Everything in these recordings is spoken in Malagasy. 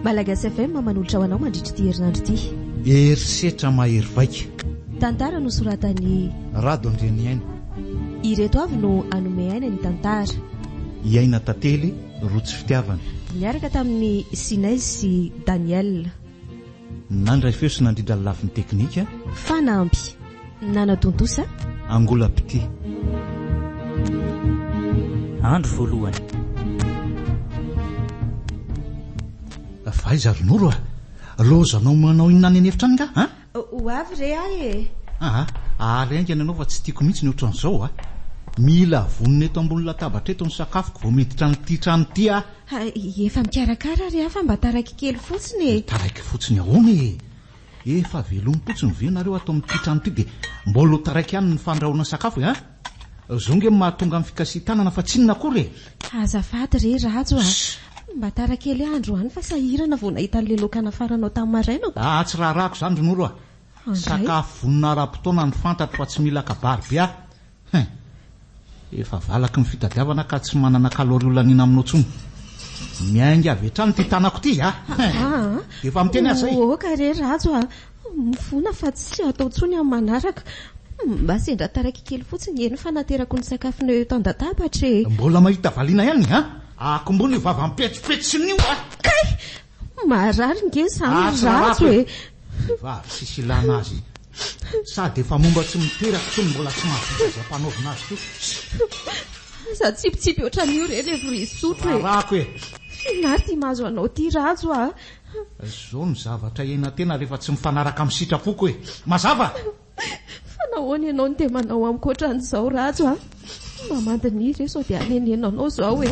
Malagasy FM manolotra ho anao mandritra ity herinandro ity. Herisetra mahery vaika. Tantara nosoratan'i. Rado Andrianiaina. Ireto avy no hanome aina ny tantara. Iaina Tantely, Rotsy Fitiavana. Niaraka tamin'i Sinez sy Daniel. Nandray feo sy nandrindra ny lafiny teknika. Fanamby. Nanatontosa. Angolam-pitia. Andro voalohany. Fa aiza ry Noro a? Lozanao manao inona any an'efitra any nga a? Ho avy re aho e! Aa, ary haingana ianao fa tsy tiako mihitsy ny ohatran'izao a! Mila vonona eto ambony latabatra eto ny sakafoko vao miditra an'ity trano ity aho. Efa mikarakara re aho fa mba taraiky kely fotsiny e! Taraiky fotsiny ahoana e? Efa velomim-potsiny ve nareo ato amin'ity trano ity dia mbola ho taraiky ihany ny fandrahoana sakafo e an? Zao nge no mahatonga ny fikasihan-tanana fa tsy inona akory e! Azafady re Rajo a! Mba tara kely aho androany fa sahirana vao nahita an'ilay laoka nafaranao tamin'ny maraina ko! Aa tsy raharahako izany ry Noro a! Andray. Sakafo vonona ara-potoana no fantatro fa tsy mila kabary be aho. Hein! Efa valaky ny fitadiavana ka tsy manana calorie ho laniana aminao intsony. Miainga avy hatrany ity tanako ity a! Hein! Aa! Efa miteny aho izay. Oka re Rajo a! Mifona fa tsy atao intsony amin'ny manaraka. Mba sendra taraiky kely fotsiny eny fa naterako ny sakafonao eto an-databatra e! Mbola mahita valiana ihany an! Akombony io vava mipetsopetsona io a! Kay! Marary nge izany Ah, tsy Rajo rarako e! e! Vehivavy tsisy ilana azy. Sady efa momba tsy miteraka intsony mbola tsy mahavita izay ampanaovina azy koa. Aza atsipitsipy ohatran'io re ilay vilia sotro e! Tsy rarako e! F'inona ary ity mahazo anao ity Rajo a! Izao no zavatra iainantena rehefa tsy mifanaraka amin'ny sitrapoko e! Mazava? Fa nahoana ianao no dia manao amiko ohatran'izao Rajo a? Mba mandiniha re sao dia hanenenanao izao e!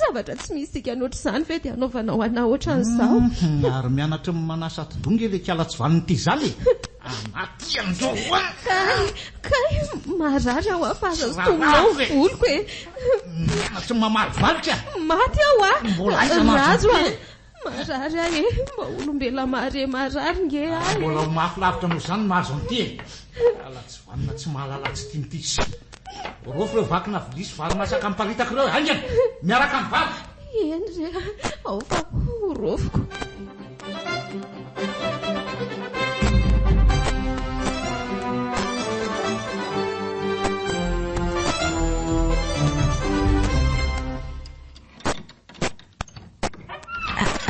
Zavatra tsy misy dikany ohatr'izany ve dia hanaovanao anà ohatran'izao? Hum, ary mianatra ny manasa atidoha nge ilay kala tsy vanin'ity izany e! Anaty andro a! Kay, kay, marary aho a fa aza sintominao ny voloko e! Mianatra ny mamalivalika! Maty aho a! Mbola aiza mahazo Rajo a! an'ity e? Marary aho e! Mba olombelona mahare marary nge aho e! Mbola ho mafy lavitra noho izany ny mahazo an'ity e! Kala tsy vanona tsy mahalala tsy tian'ity ity. Rofy ireo vakina vilia sy vary masaka miparitaka ireo e! Haingana! Miaraka amin'ny vary! Eny re a! Ao fa ho rofiko.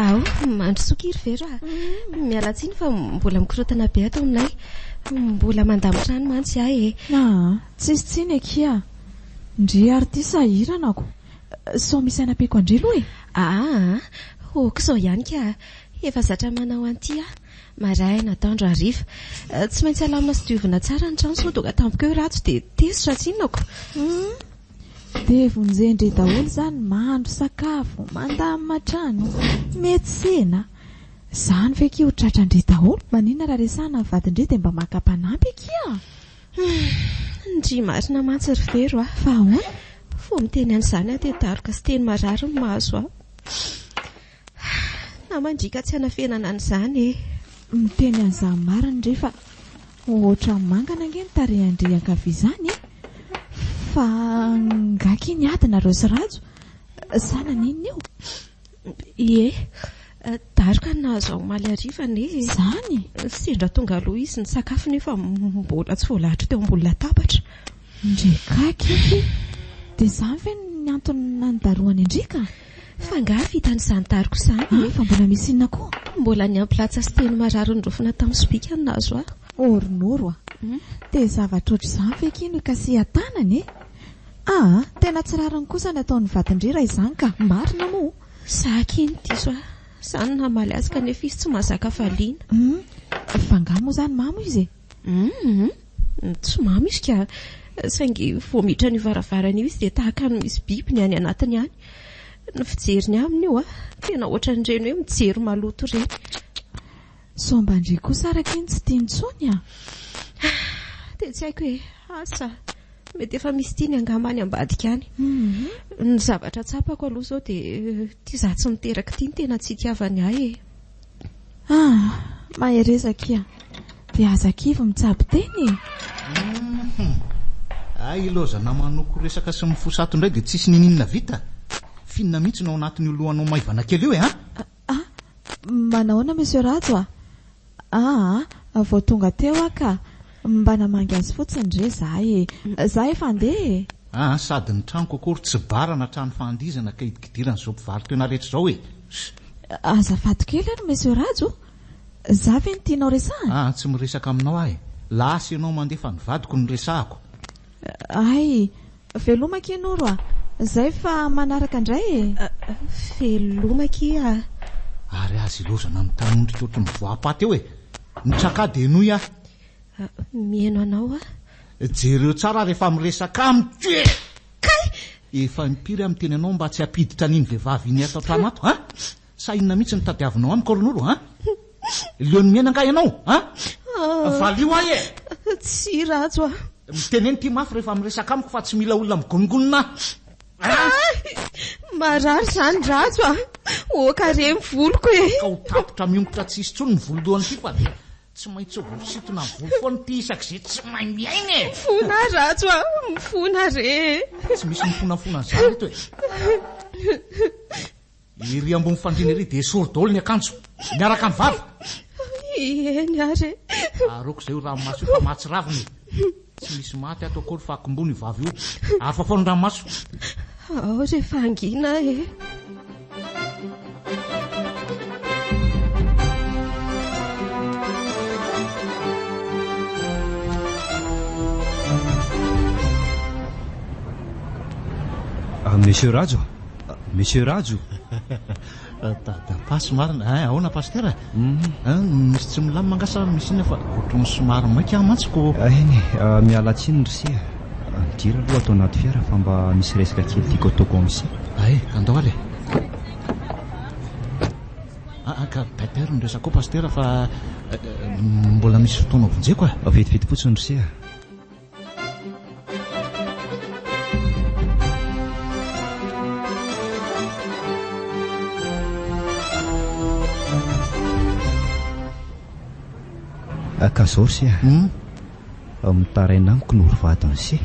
Ao, mandrosoa ry Vero a. Miala tsiny fa mbola mikorontana be ato aminay. Mbola mandamin-trano mantsy aho e. Aa, tsisy tsiny akia. Ndry ary ity sahirana ko. Sao misy hanampiako an-dry aloha e? Aa, ok izao ihany ka. Efa zatra manao an'ity aho. Maraina, atoandro, hariva. Tsy maintsy alamina sy diovina tsara ny trano sao tonga tampoka eo Rajo dia tezitra tsinona ko. Hum. Dia vonjen-dry daholo izany mahandro sakafo, mandamina trano, miantsena. Izany ve akia ho tratran-dry daholo? Maninona raha resahana ny vadin-dry dia mba maka mpanampy akia? Humm, ndry marina mantsy ry Vero a! Fa ahoana? Vao miteny an'izany aho dia daroka sy teny marary no mahazo ahy. Na mandriaka tsy hanafenana an'izany e! Miteny an'izany marina ndry fa ohatran'ny mangana ange ny tarehin-dry ankavia izany e! Fa nga akia niady nareo sy Rajo sa naninona io? Ie, daroka no nahazo ahy omaly hariva anie e! Izany? Sendra tonga aloha izy nisakafo nefa mbola tsy voalahatra teo ambony latabatra. Ndry gaga akia! Dia izany ve ny antony nanidarohany an-dry ka? Fa angaha vitan'izany daroka izany e? Ah, fa mbola misy inona koa? Mbola niampy latsa sy teny marary nirofina tamin'ny sobika no nahazo ahy. Oh ry Noro a! Dia zavatra ohatr'izany ve akia no ikasihan-tanana e? Aa, tena tsy rariny kosa ny ataon'ny vadin-dry raha izany ka! Marina moa! Za akia no diso a! Za no namaly azy kanefa izy tsy mahazaka valiana. Hum, fa angaha moa izany mamo izy e? Hum, tsy mamo izy ka! Saingy vao miditra an'io varavarana io izy dia tahaka ny misy biby ny any anatiny any. Ny fijeriny aminy io a, tena ohatran'ireny hoe mijery maloto ireny. Sao mba ndry kosa araka iny tsy tiany intsony a! Dia tsy haiko e! Asa! Mety efa misy tiany angamba any ambadika any. Ny zavatra tsapako aloha izao dia ity izaho tsy miteraka ity no tena tsy itiavany ahy e! Ah! Mahereza akia! Dia aza kivy mitsabo tena e! Hum! Hay ilaozana manoko resaka sy mifosa ato indray dia tsisy ninininona vita. F'inona mihitsy no ao anatin'io lohanao maivana kely io e an? Ah, manahoana Monsieur Rajo a? Aa, vao tonga teo aho ka. Mba namangy azy fotsiny re za e. Za efa handeha e. Aa, sady ny tranoko akory tsy bara na trano fandihizana ka hidikidiran'izao mpivaro-tena rehetra izao e. Azafady kely ary Monsieur Rajo, za ve no tianao resahana? Aa, tsy miresaka aminao aho e. Lasa ianao mandeha fa ny vadiko no resahako. Hay, veloma akia Noro a! Zay fa manaraka indray e! Veloma akia a! Ary aza ilaozana mitanondrika ohatry ny voam-paty eo e! Mitrakà dia henoy aho. Mihaino anao aho. Jereo tsara rehefa miresaka amiko e! Kay! Efa impiry aho miteny anao mba tsy hampiditra an'iny vehivavy iny ato an-trano ato an! Sa inona mihitsy no tadiavinao amiko ry Noro an? Leon'ny miaina angaha ianao an? Valio ahy e! Tsia Rajo a! Miteneno ity mafy rehefa miresaka amiko fa tsy mila olona migonongonona aho. Kay! Marary izany Rajo a! Oka re ny voloko e! Ka ho tapitra miongotra tsy hisy intsony ny volodohan'ity fa dia tsy maintsy ho voasintona ny volo foana ity isak'izay tsy mahay miaina e! Mifona aho Rajo a! Mifona re e! Tsy misy mifonafona an'izany eto e! Ery ambony fandriana ery dia esory daholo ny akanjo, miaraka amin'ny vava! Eny ary e! Aroako izay io ranomaso io fa mahatsiravina e! Tsy misy maty ato akory fa akombony io vava io ary fafao ny ranomaso! Ao re fa hangina aho e! Monsieur Rajo a! Monsieur Rajo! Dada Pasy marina ein, ahoana Pasitera? Ein, misy tsy milamina angaha sa misy inona fa ohatran'ny somary maika aho mantsy ko. Eny e, miala tsiny ry se a. Midira aloha ato anaty fiara fa mba misy resaka kely tiako ataoko amin'i se. Ay, ka andao ary e. Ah, ka taitairo ny resakao Pasitera fa mbola misy fotoana hovonjeko a. Vetivety fotsiny ry se a. Ka zao ry se a. Mitaraina amiko Noro vadin'i se.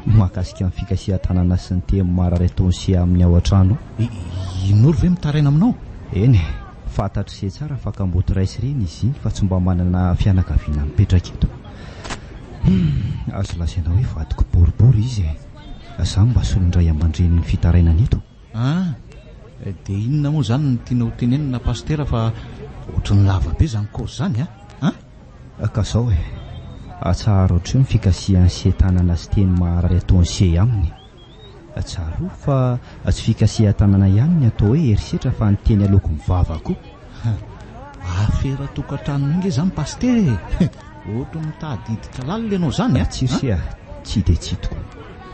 Mahakasika ny fikasihan-tanana sy ny teny marary ataon'i se aminy ao an-trano ao. I Noro ve mitaraina aminao? Eny e. Fantatr'i se tsara fa kamboty ray sy reny izy iny fa tsy mba manana fianakaviana mipetraka eto. Humm, azo lazaina hoe vadiko boribory izy e! Za mba solon-dray aman-drenin'ny fitarainana eto. Ah! Dia inona moa izany no tianao ho tenenina Pasitera fa ohatry ny lava be izany kaozy izany a! An? Ka zao e! Atsaharo hatreo ny fikasihan'i se tanana sy teny maharary ataon'i se aminy. Tsarovy fa tsy fikasihan-tanana ihany ny atao hoe herisetra fa ny teny aloaky ny vava koa. Afera tokantrano ange izany Pasitera e! Ohatry ny mitady hiditra lalina ianao izany a! Tsia ry se a! Tsy dia tsy tokoa.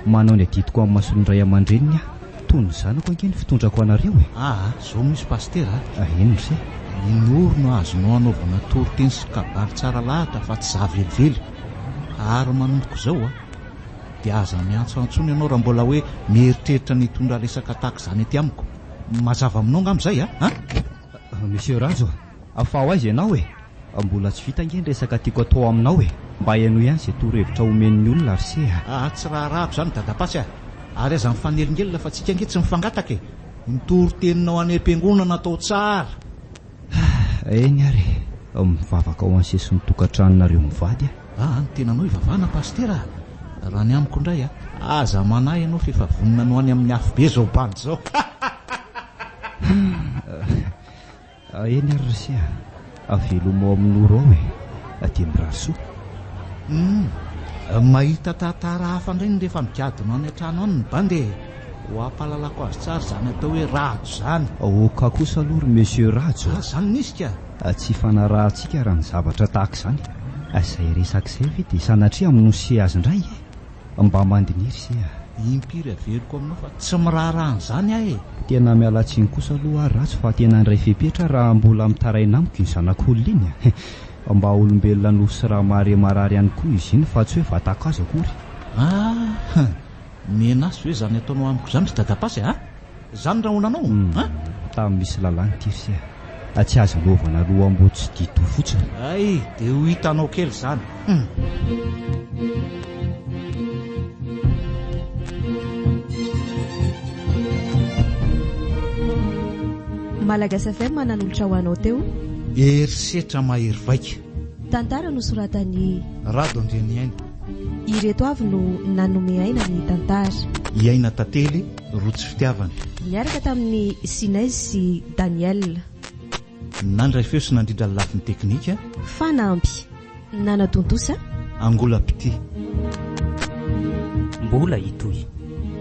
Manao ny adidiko amin'ny mason'ny ray aman-dreniny aho. Toy ny zanako ange ny fitondrako anareo e! Aa, izao no izy Pasitera a! Eny ry se. I Noro no azonao anaovana toriteny sy kabary tsara lahatra fa tsy za velively. Ary manomboka izao a! Dia aza miantso antsony ianao raha mbola hoe mieritreritra ny hitondra resaka tahaka izany aty amiko. Mazava aminao angamba izay a? An? Monsieur Rajo a! Fa ho aiza ianao e? Mbola tsy vita ange ny resaka tiako atao aminao e! Mba henoy ihany izay torohevitra omen'ny olona ry se a! Aa tsy raharahako izany dadapasy a! Ary aza mifanelingelina fa tsika ange tsy mifangataka e! Ny toriteninao any am-piangonana atao tsara! Eny ary e! Mivavaka ho an'i se sy ny tokantranonareo mivady aho. Aa ny tenanao ivavahana Pasitera a! Raha ny amiko indray a! Aza manahy ianao f'efa vonona ny ho any amin'ny afobe izao bandy izao. Eny ary ry se a! Veloma ao amin'ny Noro ao e! Dia mirary soa. Humm! Mahita tantara hafa indray ny rehefa migadona any an-trano any ny bandy e! Ho ampahalalako azy tsara izany atao hoe rado izany. Ok kosa aloha ry Monsieur Rajo a! Ah, izany nisy ka! Tsy ifanarahantsika raha ny zavatra tahaka izany. Izay resaka izay ve dia sanatria hamono-se azy indray e! Mba mandiniha ry se a! Impiry averiko aminao fa tsy miraharaha an'izany aho e! Tena miala tsiny kosa aloha aho Rajo fa tena handray fepetra raha mbola mitaraina amiko iny zanak'olona iny a! Mba olombelona nofo sy rà mahare marary ihany koa izy iny fa tsy hoe vatan-kazo akory. Ah! Menace ve izany ataonao amiko izany ry dadapasy a! Izany rahonanao a! Tamy misy lalàna ity ry se a! Tsy azo anaovana loham-boa tsy dito fotsiny. Hay! Dia ho hitanao kely izany. Hum! Malagasy FM nanolotra ho anao teo. Herisetra mahery vaika. Tantara nosoratan'i. Rado Andrianiaina. Ireto avy no nanome aina ny tantara. I Aina Tantely, Roa tsy fitiavana. Niaraka tamin'i Sinez sy Daniel. Nandray feo sy nandrindra ny lafiny teknika. Fanamby. Nanatontosa. Angola Piti. Mbola hitohy.